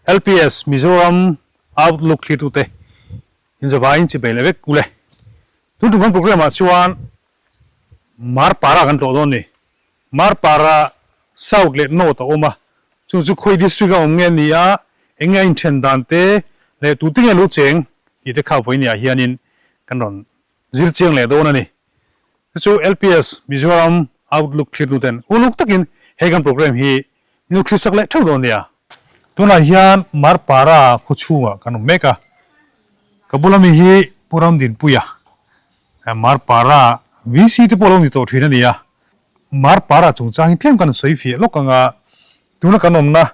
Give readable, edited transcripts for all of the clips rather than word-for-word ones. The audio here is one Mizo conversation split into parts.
LPS Mizoram Outlook thlirtute inzavaiin chipei leh vek ule. Tun tum kan programme ah chuan Marpara kan tlawh dawn ni. Marpara South leh North a awm a, chung chu khawi district a awm nge ni a, eng nge a inthen dan te leh tute nge lo cheng tih te kha vawiin ah hianin kan rawn zir chiang leh dawn a ni. Chu chu LPS Mizoram Outlook thlirtu ten uluk takin he kan programme hi min lo thlir sak leh theuh dawn nia. Tunah hian Marpara khaw chhungah kan awm mek a, ka bula mi hi Pu Ramdinpuia, Marpara VC te pawh lo ni tawh thin a ni a. Marpara chungchang hi tlem kan sawi fiah lawk ang a, tuna kan awmna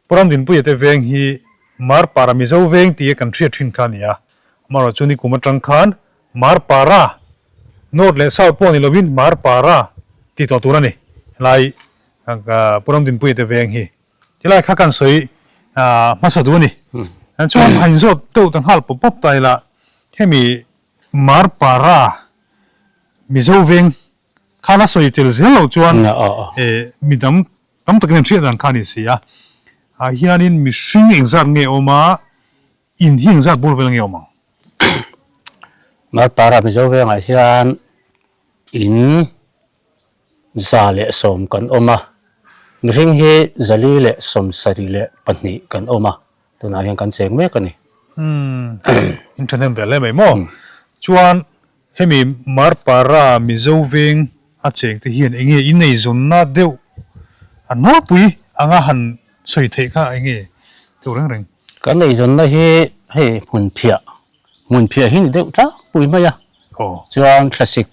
Pu Ramdinpuia te veng hi Marpara Mizo veng tia kan hriat thin kha a ni a, amaherawh chu nikum atang khan Marpara North leh South pawh ni lovin Marpara tih tawh tur a ni helai Pu Ramdinpuia te veng hi. Tilai kha kan sawi hmasa duh a ni. Chuan a inzawt deuh ta nghal pawp pawp ta ila hemi Marpara Mizo veng khan a sawi tel zel loh chuan midang tam takin an hriat dan kha a ni si a. Ah hianin mihring engzat nge awm a, in hi engzat bur vel nge awm ang? Marpara Mizo vengah hian in 110 kan awm a, mihring hi 472 kan awm a, tunah hian kan cheng mek a ni. Umm, in thahnem ve hle mai maw? Chuan hemi Marpara Mizo veng a cheng te hian enge in eizawnna deuh a nawlpui anga han sawi theih kha enge deuh reng reng? Kan eizawnna hi hei hmunphiah, hmunphiah hi ni deuh tlangpui mai a, chuan thlasik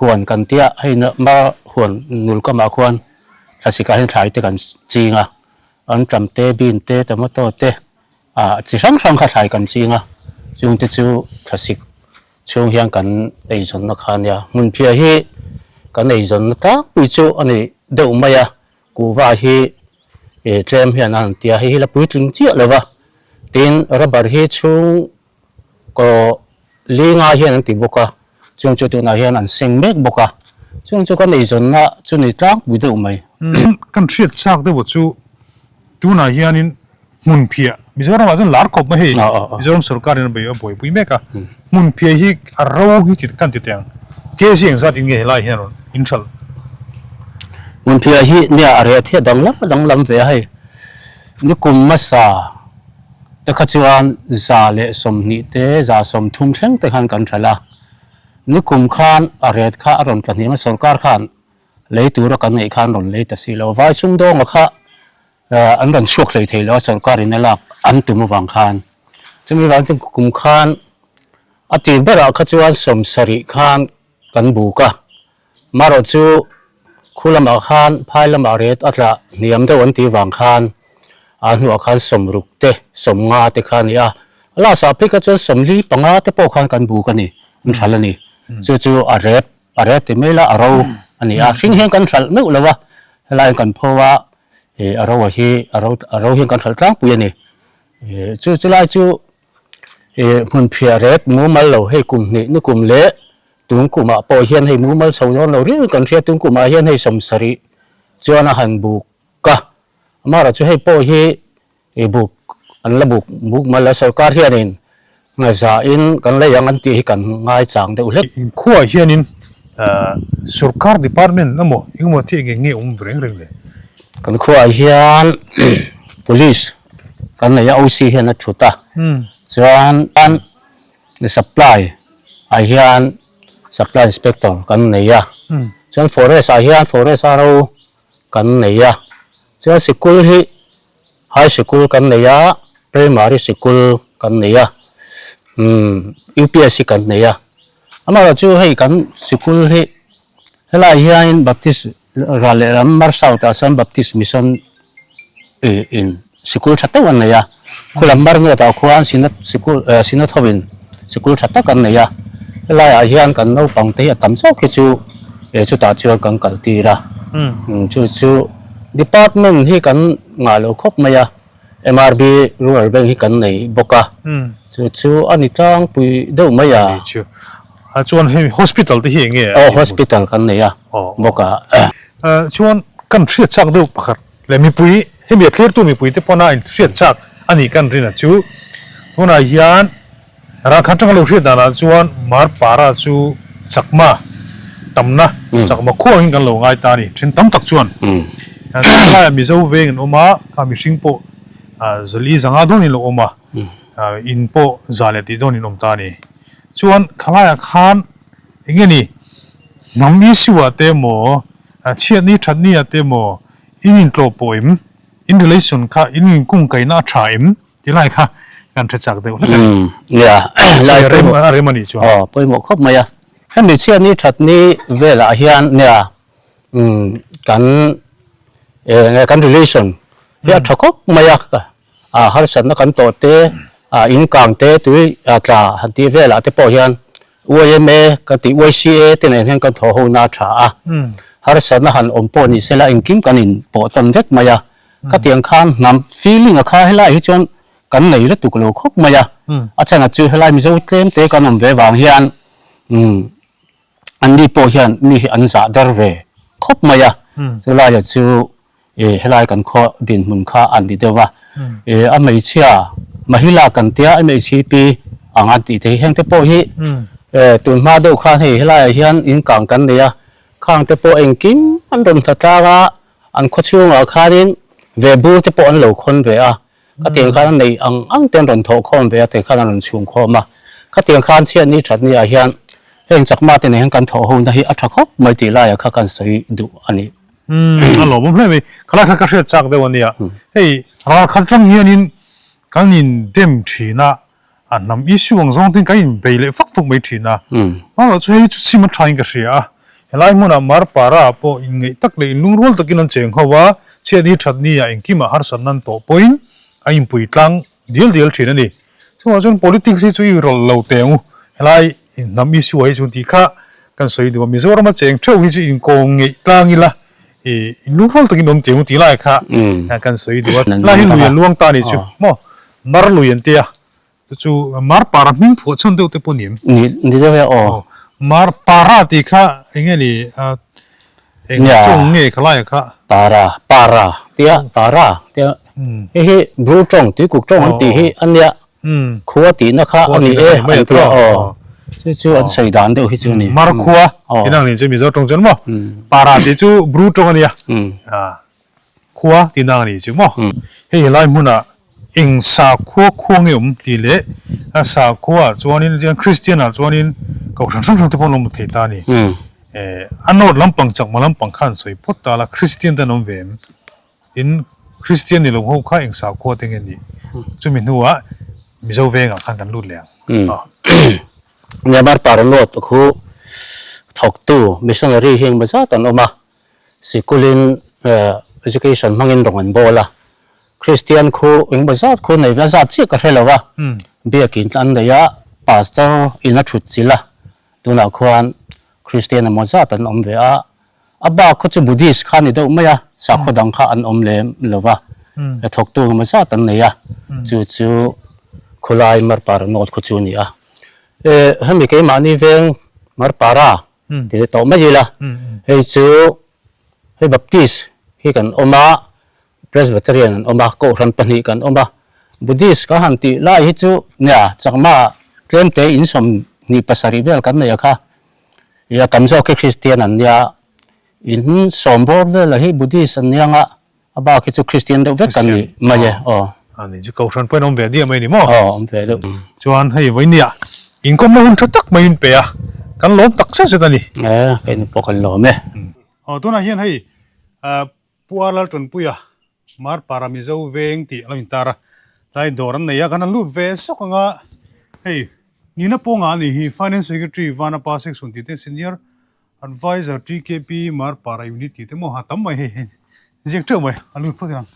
huan kan tia hei mar huan nul kamah khuan thlasik ah hian thlai te kan ching a, anṭam te, bean te, tomato te ah chi hrang hrang kha thlai kan ching a, chung te chu thlasik chhung hian kan eizawnna kha a nia. Hmunphiah hi kan eizawnna tlangpui chu a ni deuh mai a, kuhva hi ih tlem hian a han tia hei hi la puitling chiah lo va, tin rubber hi chhung Kaw linga hian an ti bawk a, chung chu tunah hian an seng mek bawk a, chung chu kan eizawnna chu ni tlangpui deuh mai. Kan hriat chak deuh chu tunah hianin hmunphiah Mizoramah chuan lar khawp mai hei Mizoram sorkarin a bei a buaipui mek a, hmunphiah hi a ro hi kan ti teh ang, kg engzat in nge helai hian rawn inhralh? Hmunphiah hi nia a reh thiah danglam danglam ve a hei, nikum hmasa. Te kha chuan 120 te, 130 thleng te khan kan hralh a. Nikum khan a ret kha a rawn tla hniam a, sorkar khan lei tura kan ngaih khan rawn lei ta si lo. Vai sumdawnga kha an rawn chhuak hlei thei lo a, sorkarin a lak an tum avang khan. Chumi vang chuan kum khan a tir berah kha chuan 70 khan kan buk a. Marawh chu khu lamah khan phai lamah ret a tla hniam deuh an tih vang khan a hnuah khan 60 te 50 te kha a ni a, a last ah phei kha chuan 45 te pawh khan kan buk a ni, an hralh a ni. Chu chu a rep a rep ti mai la a ro a ni a, hring hian kan hralh meuh lo a, helaiin kan pho a ih a ro a hi a ro a ro hian kan hralh tlangpui a ni. Ih chu chulai chu ih hmunphiah ret mumal lo hei kum hnih ni kum leh Tun kumah pawh hian hei mumal chho dawn lo riau kan hria, tun kumah hian hei 70 chuan a han buk a, amaherawh chu hei pawh hi i buk an la buk buk mal a, sorkar hianin ngaihzahin kan lei ang an tih hi kan ngaichang deuh hlek. Khuaah hianin sorkar department emaw engemaw thil eng eng nge awm reng reng le? Kan khuaah hian police kan nei a, OC hian a thut a, chuan Supply ah hian supply inspector kan nei a, chuan forest ah hian forest RO kan nei a, chuan sikul hi high sikul kan nei a, primary sikul kan nei a, umm UPSC kan nei a, amaherawh chu hei kan sikul hi helaiah hianin baptist ral lehlam Mar South ah sawn baptist mission ih in sikul tha tak an nei a khulam mar ngawt ah khuan synod sikul eh synod ho in sikul tha tak an nei a helai ah hian kan naupang te hi a tam zawk hi chu eh chutah chuan kan kal tir a chu chu department hi kan ngah lo khawp mai a M_R_B rural bank hi kan nei bawk a chu chu a ni tlangpui deuh mai a. Chuan hei hospital te hi eng nge? Aw hospital kan nei a bawk a. Chuan kan hriat chak deuh pakhat leh mipui hemi a thlirtu mipui te pawna in hriat chak. a nih kan rin a chu. Tunah hian ralkhat atanga lo hriat danah chuan Marpara chu chakma tamna chakma khuang in kan lo ngai ta a ni. Then tam tak chuan tunlaiah Mizo veng an awm a, kha mihring pawh zali zanga dawn in lo awm a, in pawh za leh tih dawn in awm ta a ni. Chuan khalaiah khan eng nge ni hnam issue ah te emaw chhiatni thatni ah te emaw in intlawh pawh em? In relation kha in inkungkaihna a tha em? Ti lai kha kan hre chak deuh hlek a ni. Nia, lai pawimawh a rem a nih chuan. Aw, pawimawh khawp mai a. Hemi chhiatni thatni velah hian nia kan eng kan relation hi a tha khawp mai a, a harsatna kan tawh te, a in kang te tui tla han tih velah te pawh hian YMA kan tih YCA te nen hian kan thawh ho na a tha a, harsatna han awm pawh ni sela engkim kan in pawh tawn vek mai a, khatiang khan hnam feeling a kha helai hi chuan kan nei lutuk lo khawp mai a, a chhan a chu helai Mizo tlem te kan awm ve vang hian umm an ni pawh hian mi hi an zah der ve khawp mai a, chulai chu E helai kan khaw dinhmun kha an ti deuh a, e a hmeichhia Mahila kan tia MHCP ang an tih te hi heng te pawh hi e tun hma deuh khan hei helaiah hian in kang kan nei a, khang te pawh engkim an rawn hla tlang a, an khaw chhungah khanin ve bur te pawh an lo khawn ve a, khatiang khan an nei ang ang te an rawn thawh khawm ve a te khan an rawn chhung khawm a, khatiang khan chhiatni thatni ah hian heng chakma te nen hian kan thawh ho na hi a tha khawp mai tih laiah kha kan sawi duh a ni. Umm a lawmawm hle mai. Khalai kha ka hriat chak deuh a nia. Hei ralkhat atang hianin kan in dem thin a, a hnam issue ang zawng ten kan in bei leh fak fak mai thin a. Hmangaih chu hei chu chim a tha in ka hria a. Helai hmunah Marpara ah pawh inngeih tak leh inlungrual takin an cheng ho a, chhiatni thatni ah engkimah harsatna an tawh pawhin a inpui tlang dial dial thin a ni. Chuvang chuan politics hi chu i rawlh lo teh ang u. Helai hnam issue ah hi chuan tih kha kan sawi duh a, Mizoram a cheng theuh hi chu inkawm ngeih tlang ila i inlungrual takin awm teh ang u tih lai kha kan sawi duh a. Helai hi lui a luang ta a nih chu maw? Mar lui an tia chu chu Mar para hming phuah chhan deuh te pawh ni em? Ni ni deuh e aw. Mar para tih kha eng nge ni eng tawng nge kha laia kha? Para para tia para tia hei hi Bru tawng tuikuk tawng an tih hi a nia khua tihna kha a ni e an tia aw chu chu an sawi dan deuh hi chu a ni. Mar khua inang nih chu Mizo tawng chuan maw para tih chu Bru tawng a nia. Khua tih nang a nih chu maw? Hei helai hmunah eng sakhua khua nge awm tih leh a sakhua ah chuanin chuan Kristian ah chuanin kohhran hrang hrang te pawh an awm thei ta a ni. A north lampang chakma lampang khan sawi phawt ta la Kristian te an awm ve em? Tin Kristian ni lo ho kha eng sakhua te nge nih? Chumi hnuah Mizo vengah khan kan lut leh ang. Myanmar Parnawt khu thawktu missionary hi engmaw zat an awm a. Sikulin education hmangin rawng an bawl a, Kristian khu engemaw zat khu nei ve a zat chiah ka hre lo a, biakin an nei a, pastor in a thut chilh a, tunah khuan Kristian emaw zat an awm ve a, a bak khaw chu Buddhist kha a ni deuh mai a, sakhaw dang kha an awm lem lo va, thawktu engemaw zat an nei a, chu chu khawlai Marpara North khaw chu a ni a, hemi keimahni veng Marpara Ti tawh mai ila, hei chu hei Baptist hi kan awm a, Presbyterian an awm a, Kohhran pahnih kan awm a, Buddhist kan han tih lai hi chu nia Chakma tlemte in 27 vel kan nei a kha, ih a tam zawk hi Christian an nia, in sawm bawr vel hi Buddhist an nia nga A bak hi chu Kristian deuh vek kan ni mai e aw. A ni chu Kohhran pawhin awm ve diah mai ni maw? Aw awm ve deuh. Chuan hei vawinia inkawmna hun tha tak mai in pe a, kan lawm tak zet zet a ni. E keini pawh kan lawm e. Aw tunah hian hei Pu Ar Laltanpuia Marpara Mizo Veng tih a lo intar a, tlai dawr an nei a, kan han lut ve sawk ang a, hei Nina Pawnga a nih hi Finance Secretary Vanapa Section tih te Senior Adviser TKP Marpara Unit tih te maw ha tam mai hei hei ziak teuh mai a lut phawt ang.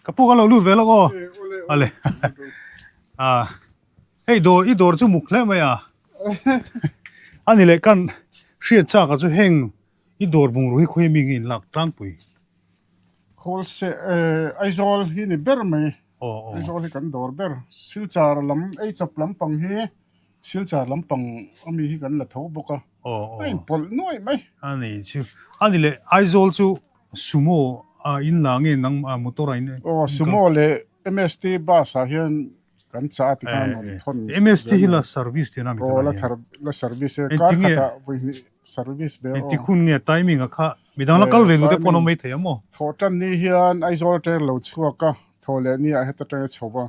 Ka pu ka lo lut ve lawk aw. Ale. Ah hei dawr i dawr chu muk hle mai a. Ani leh kan hriat chak a chu heng i dawr bungraw hi khawi mi nge in lak tlangpui. Khawlse Aizawl hi ni ber mai. Aizawl hi kan dawr ber. Silchar lam ei chawp lampang hi Silchar lampang ami hi kan la tho bawk a, a inpawlh nuaih mai. A ni chu. A ni leh Aizawl chu Sumo ah in la nge nang ah motor ah in Aw sumo leh MST bus ah hian kan chah a tikhan rawn thawn MST hi la service tih a ni Aw la thar la service e kar khatah vawi hnih service ve aw. Engti hun nge timing a kha midang la kal ve duh te pawh an awm mai thei a maw? Thawh tan ni hian Aizawl atang lo chhuak a, thawh leh ni ah heta tanga chho a.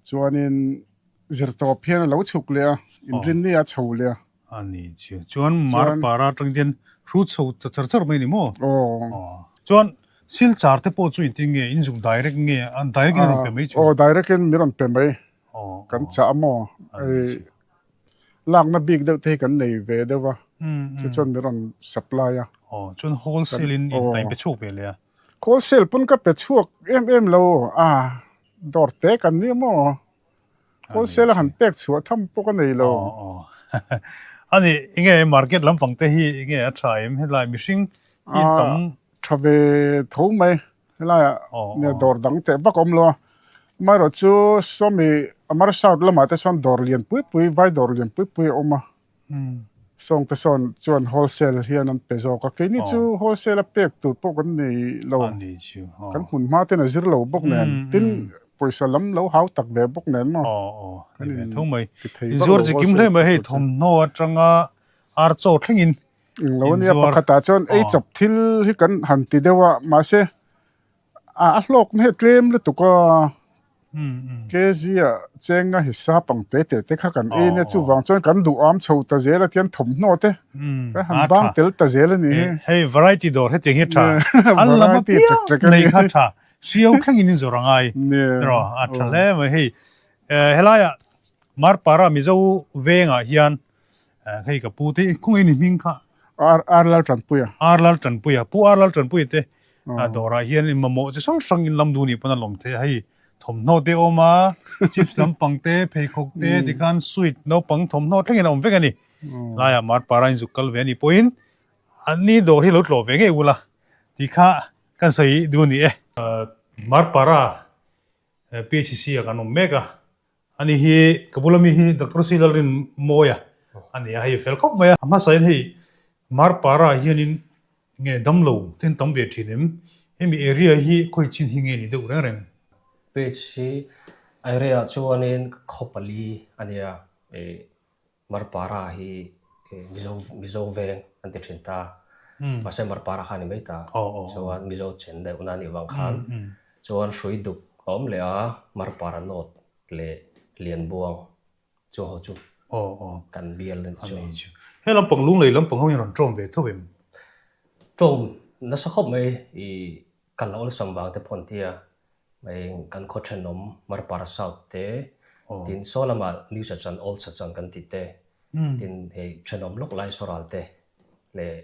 Chuanin zirtawp hian a lo chhuk leh a, inrinni a chho leh a. A ni chu. Chuan Marpara atang hian thu chho ta char char mai a ni maw? Aw. Chuan Silchar te pawh chu engtin nge in zuk direct nge a direct in a rawn pe mai chu? Aw direct in min rawn pe mai. Aw. Kan chah a maw? Lakna bik deuh te hi kan nei ve deuh a. Chu chuan min rawn supply a. Aw chuan wholesale in in pe chhuak ve leh a. Wholesale pawn ka pe chhuak em em lo a dawr te kan nia maw? Wholesale a han pek chhuah tham pawh ka nei lo. A ni, enge market lampang te hi enge a tha em? Helai mihring hi tam. Tha ve tho mai. Helai ah nia dawr dang teh vak a awm lo a. Amaherawh chu sawmi Amar South lamah te sawn dawr lian pui pui, vai dawr lian pui pui a awm a. Sawng te sawn chuan wholesale hian an pe zawk a, keini chu wholesale a pek tur pawh kan nei lo, kan hmun hma ten a zir lo bawk nen, tin pawisa lam lo hau tak ve bawk nen maw kan in ti thei vak lo wholesale mai hei thawmhnaw atanga ar chaw thlengin eng lo ania pakhatah chuan ei chawp thil hi kan han ti deuh a mahse A hlawk na hi a tlem lutuk a, kg ah cheng a hisap ang te te te kha kan ei ania chuvang chuan kan duh am chho ta zel a tian thawmhnaw te kan han bang tel ta zel a ni hi. Hei variety dawr hetiang hi a tha, an lam apiang nei kha a tha, hriau thlengin in zawrh a ngai erawh a tha hle mai hei. Helaiah Marpara Mizo vengah hian Hei ka pu te khawngaih ni hming kha. Ar Ar Lal Tanpuia. Ar Lal Tanpuia pu Ar Lal Tanpuia te dawrah hian in mamawh chi hrang hrang in lam duh nih pawn a lawm thei a hei thawmhnaw te a awm a chips lampang te pheikhawk te tikhan sweet naupang thawmhnaw thlengin a awm vek a ni laiah Marpara in zuk kal ve a nih pawhin an ni dawr hi lo tlawh ve ngei ula tih kha kan sawi duh a ni e. Marpara PHC ah kan awm mek a. Ani hi ka bula mi hi Doctor C Lalrinmawia a ni a, hei fel khawp mai a. A hmasa in hei Marpara ah hianin nge damlo ten tam ve thin em? Hemi area hi khawi chin hi nge ni deuh reng reng? Page hi area ah chuanin khaw pali a nia, Marpara hi Mizo Mizo veng an ti thin ta. Mahse Marpara kha a ni mai ta. Chuan Mizo chen deuh na nih vang khan chuan hrui duk a awm leh a, Marpara North leh Lianbuang chu ho chu kan bial a ni chu. He lampang Lunglei lampang ho hian rawn ṭawm ve tho em? Ṭawm nasa khawp mai i Kal awlsam vang te pawh an ti a, eng kan khaw thenawm Marpara South te, tin saw lamah New Sachan, Old Sachan kan tih te, tin hei thenawm lawk lai Soral te leh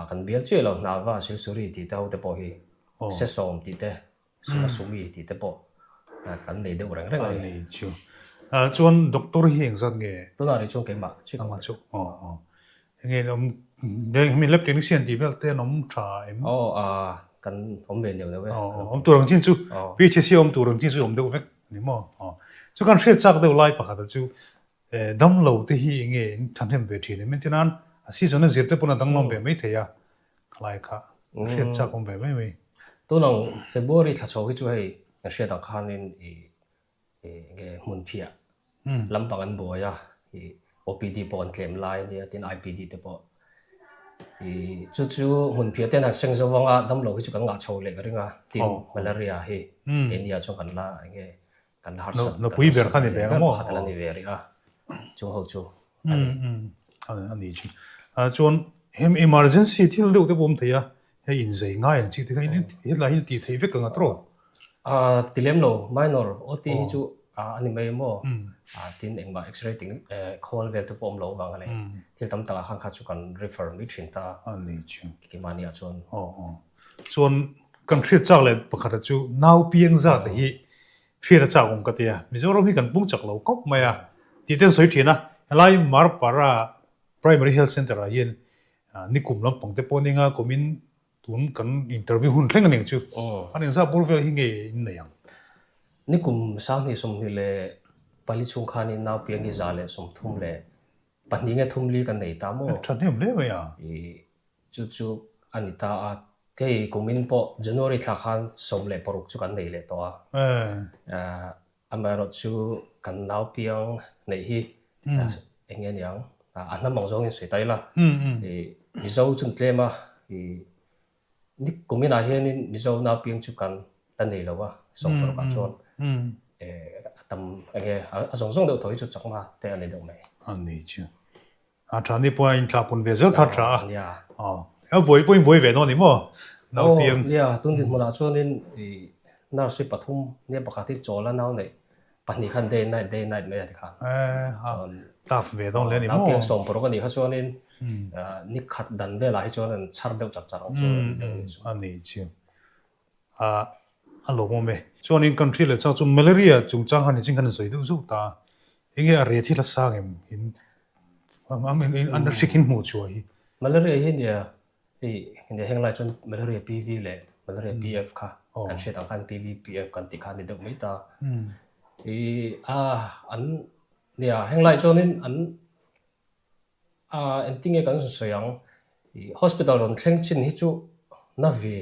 kan bial chiah lo Hnava, Silsuri tih te ho te pawh hi Sesawm tih te, Suma Sumi tih te pawh kan nei deuh reng reng a ni. Chuan doctor hi engzat nge? Tunah rih chuan keimah chiah ka awm. Enge an awm hemi lab technician tih vel te an awm tha em? Aw a kan awm ve neuh neuh e. Aw awm tur ang chin chu PHC awm tur ang chin chu awm deuh vek ni maw? Aw chu kan hriat chak deuh lai pakhat a chu damlo te hi enge in thahnem ve thin em? Engtin nan a season a zir te pawn a danglam ve mai thei a khalai kha hriat chak awm ve mai mai. Tunang February thla chho hi chu hei kan hriat ang khanin i Enge hmun phiah lampang an buai a, ih OPD pawh an tlem lai a nia, tin IPD te pawh. Ih chu chu hmun phiah ten han seng zo vang a, damlo hi chu kan ngah chho leh ka ring a, tin malaria hi keini ah chuan kan la enge kan la harsat Nupui ber kha ni ve ang maw? Pakhat a la ni ve rih a, chung ho chu a ni. A ni chu. Chuan hem emergency thil deuh te pawh awm thei a, Hei inzei ngai ang chi te kha hetlai hi tih theih vek ang a tawh. A ti lem lo, minor OT hi chu a ni mai maw? Tin engmah x-ray ting khawl vel te pawh awm lo avang a leh thil tam takah khan kha chu kan refer mai thin ta. A ni chu. Keimahni ah chuan. Aw aw. Chuan kan hriat chak leh pakhat a chu nau piang zat hi hriat a chak awm ka tia. Mizoram hi kan pung chak lo khawp mai a tih te an sawi thin a. Helai Marpara Primary Health Centre ah hian Nikum lampang te pawh ninga kumin tun kan interview hun thleng a ning chu. An inzah bur vel hi nge in nei ang? Nikum 2024 chhung khanin nau piang hi 132 nge thum li kan nei ta maw? Thahnem hle mai a. Chu chu a ni ta a. Hei kumin pawh January thla khan 16 chu kan nei leh tawh a. Amaherawhchu kan nau piang neih hi eng nge niang a hnam ang zawngin sawi ta ila. Mizo chu an tlem a, ni kuminah hianin Mizo nau piang chu kan la nei lo a, 16 ah chuan a tam eng nge a zawng zawng deuh tawh hi chu chakma te a ni deuh mai. A ni chu. A tha ni pawh a inthlah pun ve zel kha tha a. Nia. Aw. A buai pawh in buai ve dawn ni maw? Nau piang. Aw nia, tun dinhmunah chuanin i nurse hi pathum nia pakhat hi chawl a nau neih pahnih khan day night day night mai a ti khan. Eh ha. Tough ve dawn hle ni maw? Nau piang 60 a nih kha chuanin ni khat dan velah hi chuan an chhar deuh char char ang chu a ni deuh ni chu. A ni chu. A a lawmawm e. Chuanin country leh chang chu malaria chungchang han nichin khan an sawi deuh zauh ta a. Enge a rate hi la sang em in an hrik in hmuh chhuah hi. Malaria hi nia hei nia heng lai chuan malaria PV leh malaria PF kha kan hriat ang khan PV PF kan tih kha a ni deuh mai ta. I a an nia heng lai chuanin an A engtinge kan sawi ang, i hospital rawn thleng chin hi chu na ve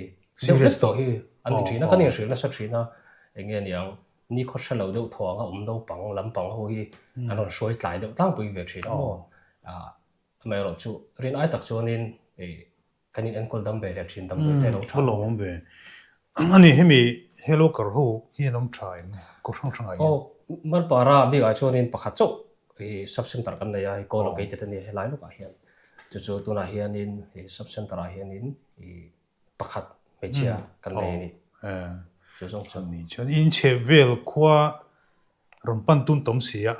deuh hlek tawh hi an ni thin a, kan inhrilh nasa thin a, enge niang ni khaw hre lo deuh thaw anga awm naupang lampang ho hi an rawn hruai tlai deuh tlangpui ve thin a maw, amaherawh chu rin ai tak chuanin i Kan in enkawl dam ve leh thin damdawi te a lo tha. Ka lawm awm ve. Ani hemi hello kar ho hi an awm tha em? Ko hrang hrang ah hian. Aw, Marpara bik ah chuanin pakhat chauh hi sub center kan nei a, hei co-located a ni helai lawkah hian. Chu chu tunah hianin hei sub center ah hianin i pakhat hmeichhia kan nei a ni. Chu zawng chu. Ani chuan in chheh vel khua rawn pan tun tawm si a.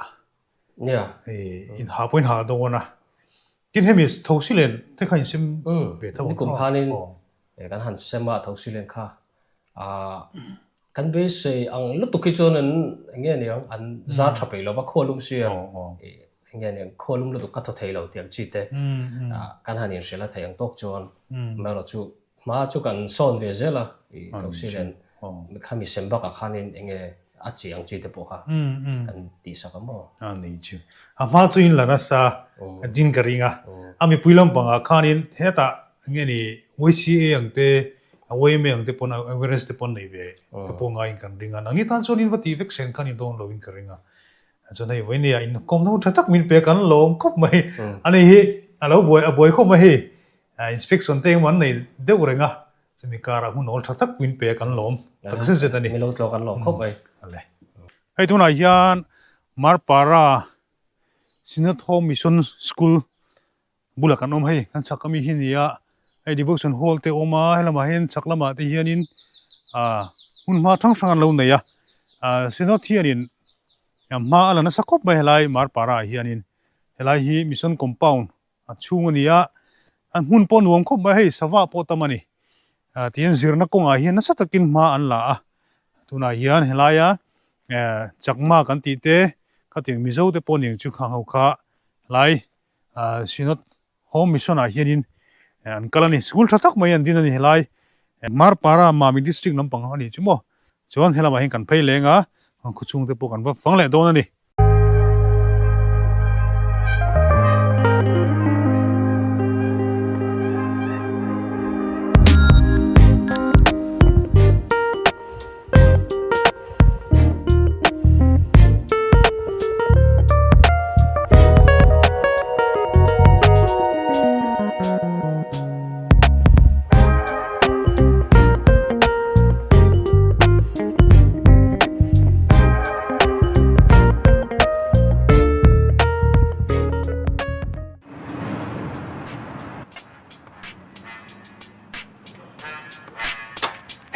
Nia. Hei in ha pawhin ha dawn a. Tin hemi thosi len te kha in sem ve tho ang. Nikum khanin kan han sem a thosi len kha kan beisei ang lutuk hi chuan an eng nge niang an zar tha peih lo va khualum sia eng nge niang khualum lutuk ka thaw thei lo tih ang chi te kan han inhrilh a thei ang tawk chuan amaherawhchu chu Hma chu kan sawn ve zel a, i thosi nen khami sem bakah khanin eng nge a chi ang chi te pawh kha kan tihsak a maw? A ni chu. A hma chu in la nasa din ka ring a, a mipui lampangah khanin hetah eng nge ni YCA ang te, YMA ang te pawn awareness te pawn nei ve te pawh ngaiin kan ring a, nangni tan chuan in va tih vek sen khan i dawn loin ka ring a. Chuan hei vawinia in kawm ho tha tak min pek an lawm khawp mai. Ani hi a lo buai a buai khawp mai hei. Inspection te engemaw an nei deuh reng a, chumi karah hun awl tha tak min pek an lawm tak zet zet a ni. Milo tlawk an lawm khawp mai. Hei tunah hian Marpara Synod Home Mission School bulah kan awm hei, kan chhak ami hi a ni a, hei devotion hall te a awm a, helamah hian chhak lamah te hianin hmun hma hrang hrang an lo nei a, Synod hianin hma a la nasa khawp mai helai Marpara ah hianin helai hi Mission Compound A chhung a ni a, an hmun pawh nuam khawp mai hei sava pawh tam a ni. Tihian zirna kawngah hian nasa takin hma an la a, tunah hian helaia Chakma kan tih te khatiang Mizo te pawh niang chu khang ho kha helai Synod Home Mission ah hianin an kal a ni. School tha tak mai an din a ni helai Marpara Mami District lampang a ni chu maw. Chuan helamah hian kan phei leng a, khawchhung te pawh kan va fang leh dawn a ni.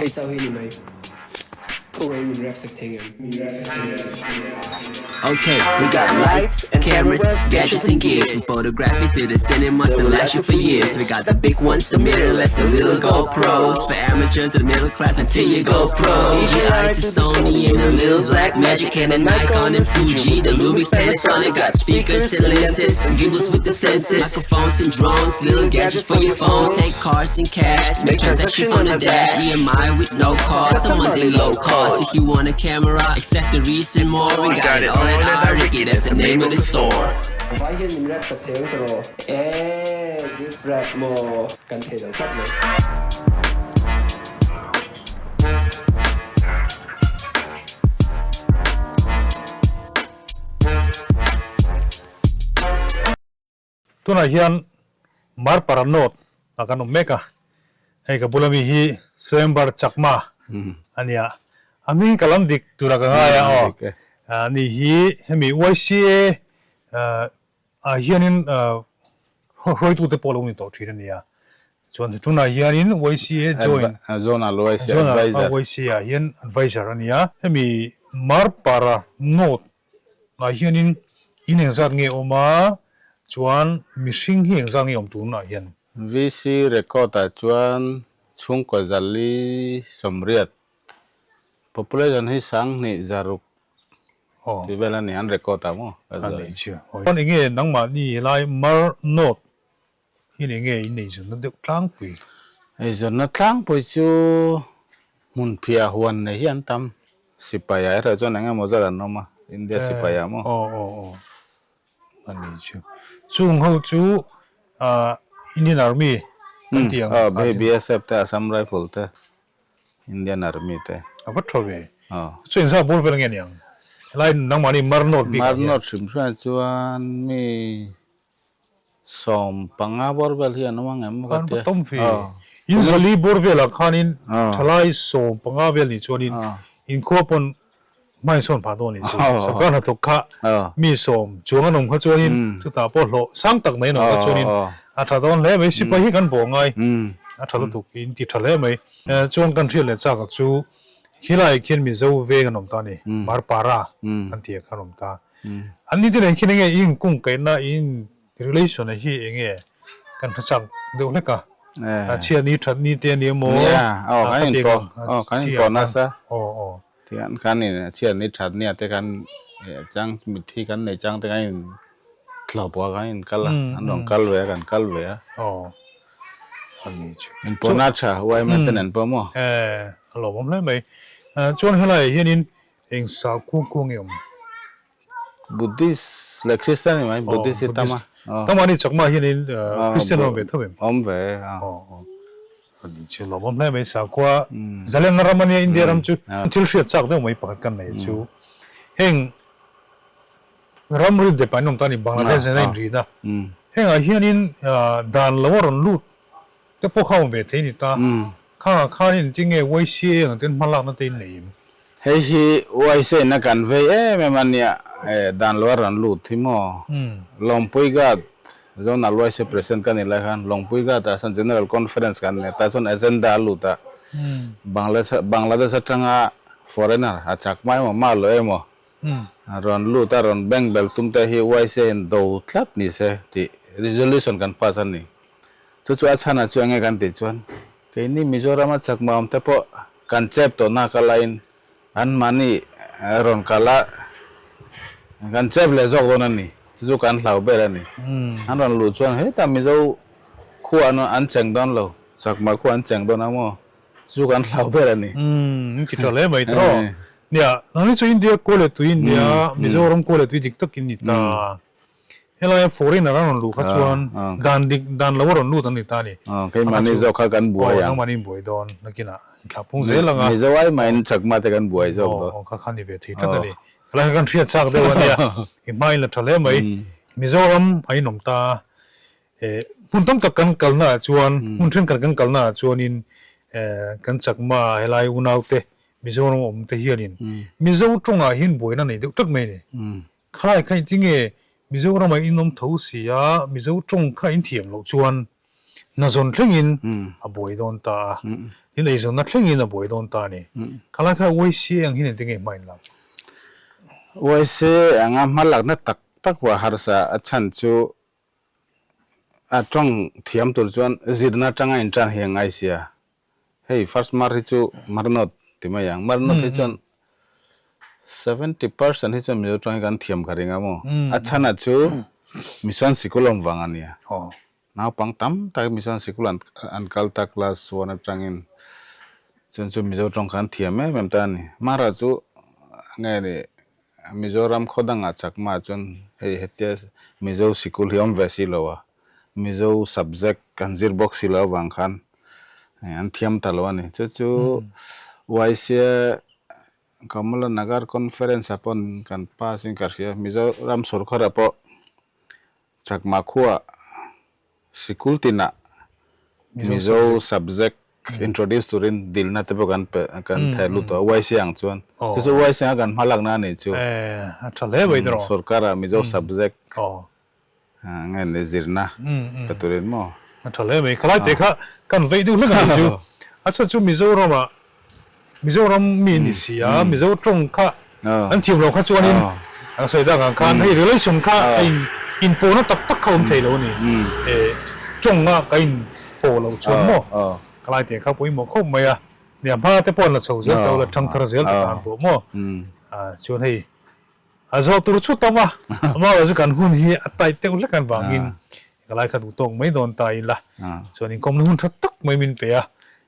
Hei chauh hi ni mai. Khawngaih min rap sak thei ngem. Okay, we got lights, cameras, gadgets and gears From photography to the cinema to last you for years We got the big ones, the mirrorless, the little GoPros For amateurs to the middle class until you go pro DJI to Sony and the little black magic Canon, Nikon and Fuji The Lumix, Panasonic, got speakers and lenses And gimbals with the sensors Microphones and drones, little gadgets for your phone Take cards and cash, make transactions on the dash EMI with no cost, a monthly low cost If you want a camera, accessories and more We got it all at Ariki, that's the name of the store Vai hian min rap sak thei ang tawh eeh gift wrap maw kan thei lo tlat mai. Tunah hian Marpara North ah kan awm mek a, hei ka bula mi hi Swembar Chakma a nia, a hming ka lam dik tura ka ngai a aw, ani hi hemi YCA ah hianin hruaitute pawh lo ni tawh thin a nia, chuan tunah hianin YCA join Zonal YCA Zonal Advisor. YCA ah hian Advisor a nia, hemi Marpara North Ah hianin in engzat nge awm a, chuan mihring hi engzat nge awm tunah hian? VC record ah chuan chhungkaw zali sawmriat, population hi sanghnih zaruk tih vel a ni an record ah maw? A nei chu. Chuan enge nangmahni helai Mar North Hi nih nge in eizawnna deuh tlangpui? Eizawnna tlangpui chu hmunphiah huan nei hi an tam. Sipai ah erawh chuan eng emaw zat an awm a, India sipai ah maw? Aw aw aw a ni chu. Chung ho chu ah Indian Army kan tih ang. Aw hei BSF te Assam Rifle te Indian Army te. A va tha ve. Chu engzat bawr vel nge niang? Helai nangmahni Marnawt bik ah hian. Marnawt hrim hrim ah chuan mi 15 bawr vel hi an awm ang em ka tia. An tam ve. In zali bawr velah khanin thalai 15 vel nih chuanin inkhua pawn hmain sawn phah dawn nih chu. Sorkar hnathawk kha mi sawm chuang an awm kha chuanin chutah pawh hlawh sang tak mai an awm kha chuanin a tha dawn hle mai. Sipai hi kan bawh ngai a tha lutuk in ti tha hle mai. Chuan kan hriat leh chak chu khilaiah khian Mizo veng an awm ta a ni. Marpara an tih ah khan an awm ta. An ni te nen khian enge in kungkaihna in relation a hi enge kan hre chak deuh hlek a, a chhiat ni that ni te a ni emaw Nia, aw kan in pawh, aw kan in pawh nasa. Aw aw. Tihian kan in chhiat ni that nia te kan chang mitthi kan nei chang te kan in thlawh pawh a kan in kal a, an rawn kal ve a kan kal ve a. Aw a ni chu. In pawh na tha yma te nen pawh maw? Eh a lawmawm hle mai. Chuan helaiah hianin Eng sakhua kua nge awm? Buddhist leh Christian ni mai, Buddhist hi tam a. Tam a ni chakma hianin Christian awm ve tho em? Awm ve a. Chu lawm awm hle mai sakhua Zaleng ram ania India ram chu thil hriat chak deuh mai pakhat kan nei chu heng ramri dep an awm ta a ni Bangladesh nen a inrina hengah hianin dan lo a rawn lut te pawh kha awm ve thei a ni ta khangah khanin tinge YCA ang ten hmalakna te in nei em? Hei hi uaise na kan vei em em a nia, dan lo a rawn lut hi maw? Lawngpui Ghat, Zonal uaise President ka nih lai khan Lawngpui Ghat ah sawn General Conference kan nei a, tah chuan agenda a lut a, Bangladesh atanga foreigner a chak mai emaw mah lo emaw rawn lut a, rawn bank bel tum te hi uaise in do tlat ni se tih resolution kan pass a ni. Chu chu a chhan ah chu enge kan tih chuan Keini Mizorama chakma awm te pawh kan chep tawh nak a laiin an mahni rawn kal a, kan chep leh zawk dawn a ni. Chu chu kan hlau ber a ni. An rawn luh chuan hetah Mizo khua an cheng dawn lo, chakma khua an cheng dawn a maw? Chu chu kan hlau ber a ni. Umm, ti tha hle mai tiraw. Nia, nangni chu India khua leh tui India, Mizoram khua leh tui dik takin ni ta. Helaia foreigner an rawn luh kha chuan dan dik dan lo a rawn lut an ni ta a ni. Keimahni zawk kha kan buai ang. Aw nangmahni in buai dawn nakinah in thlahpung zel ang a. Mizo ai mahin chakma te kan buai zawk dawn. Aw kha kha ni ve thei tlat a ni. Helai kha kan hriat chak deuh a nia. I hmain la tha hle mai. Mizoram a inawm ta a. Hmun tam tak kan kalna ah chuan hmun thenkhat kan kalna ah chuanin kan chakma helai unaute Mizoram awm te hianin Mizo tawngah hian buaina nei deuh tlat mai a ni. Khalai kha engtinge Mizorama in awm tho si a, Mizo tawng kha in thiam loh chuan hnazawn thlengin a buai dawn ta a, tin eizawnna thlengin a buai dawn ta a ni. Khalai kha YCA ang hian engtinge hma in lak? YCA anga hma lakna tak tak pawh a harsa, a chhan chu a tawng thiam tur chuan zirna atanga intan hi a ngai sia. Hei first mar hi chu marnawt ti mai ang, marnawt hi chuan 70% hi chuan Mizo tawng hi kan thiam ka ring a maw? A chhan a chu mission sikul awm vang a nia. Naupang tam tak mission sikul an an kal ta class one atangin chuan chu Mizo tawng kha an thiam em em ta a ni. Mara chu nge ni Mizoram khaw dangah chakma chuan hei hetia Mizo sikul hi awm ve si lo a, Mizo subject kan zir bawk si lo avang khan an thiam ta lo a ni. Chu chu YCA Kamala Nagar Conference ah pawn kan pass in ka hria. Mizoram sorkar ah pawh Chakma khua Sikul tinah Mizo subject introduce turin dilna te pawh kan pe kan theh lut tawh a YC ang chuan. Chu chu YC anga kan hma lakna a nih chu. A tha hle mai tawh. Sorkar ah Mizo subject nge ni zirna pe turin maw. A tha hle mai. Khalai te kha kan veih deuh hlek a nih chu. A chhan chu Mizoram ah Mizoram mi ni si a, Mizo tawng kha an thiam lo kha chuanin an sawi dak ang khan hei relation kha a in inpawhna tak tak kha awm thei lo a ni. Tawnga ka inpawh loh chuan maw ka lai teh kha pawimawh khawp mai a, nia hma te pawh an la chho zel ta ula thangthar zel ta tan pawh maw chuan hei A zawh tur chu tam a, amah chu kan hun hi a tight deuh hlek an vangin ka lai kha duh tawk mai dawn ta ila chuan inkawmna hun tha tak mai min pe a,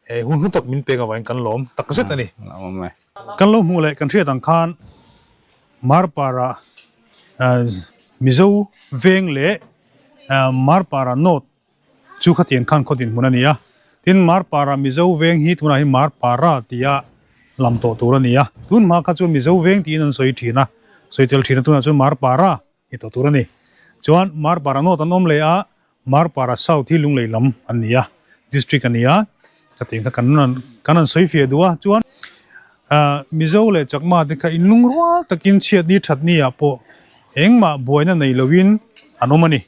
he hun hlu tak min pek avangin kan lawm tak zet a ni. Kan lo hmuh leh kan hriat ang khan Marpara Mizo veng leh Marpara North Chu khatiang khan khaw dinhmun a ni a, tin Marpara Mizo veng hi tunah hi Marpara tia lam tawh tur a ni a, tun hma kha chuan Mizo veng tiin an sawi thin a, sawi tel thin a tunah chuan Marpara ni tawh tur a ni. Chuan Marpara North an awm leh a, Marpara South hi Lunglei lam an ni a, District a ni a, khatiang kha kan kan han sawi fiah duh a, chuan Mizo leh Chakma te kha inlungrual takin chhiatni thatni ah pawh engmah buaina nei loin an awm a ni.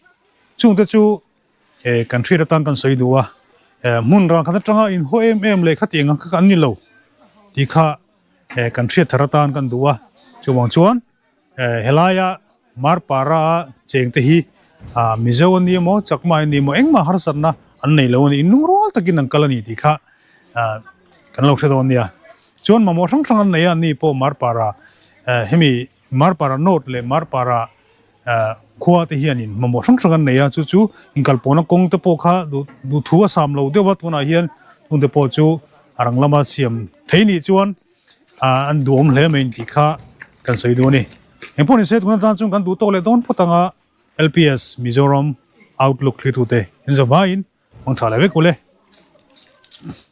Chungte chu kan hriat atan kan sawi duh a, hmun ral khat atanga inhaw em em leh khatiang ang kha an ni lo tih kha kan hriat thar atan kan duh a. Chuvang chuan helaia Marpara chengte hi Mizo an ni emaw Chakma an ni emaw engmah harsatna an nei lo a ni, inlungrual takin an kal a ni tih kha kan lo hre dawn nia. Chuan mamawh hrang hrang an nei a, an ni pawh Marpara hemi Marpara North leh Marpara Khua te hianin mamawh hrang hrang an nei a, chu chu inkalpawhna kawng te pawh kha duh thu a sam lo deuh a, tunah hian chung te pawh chu a rang lama siam thei nih chuan an duhawm hle mai tih kha kan sawi duh a ni. Engpawh ni se tuna tan chuan kan duh tawk leh dawn phawt ang a, LPS Mizoram Outlook thlir tute in zavaiin hmang tha leh vek ule.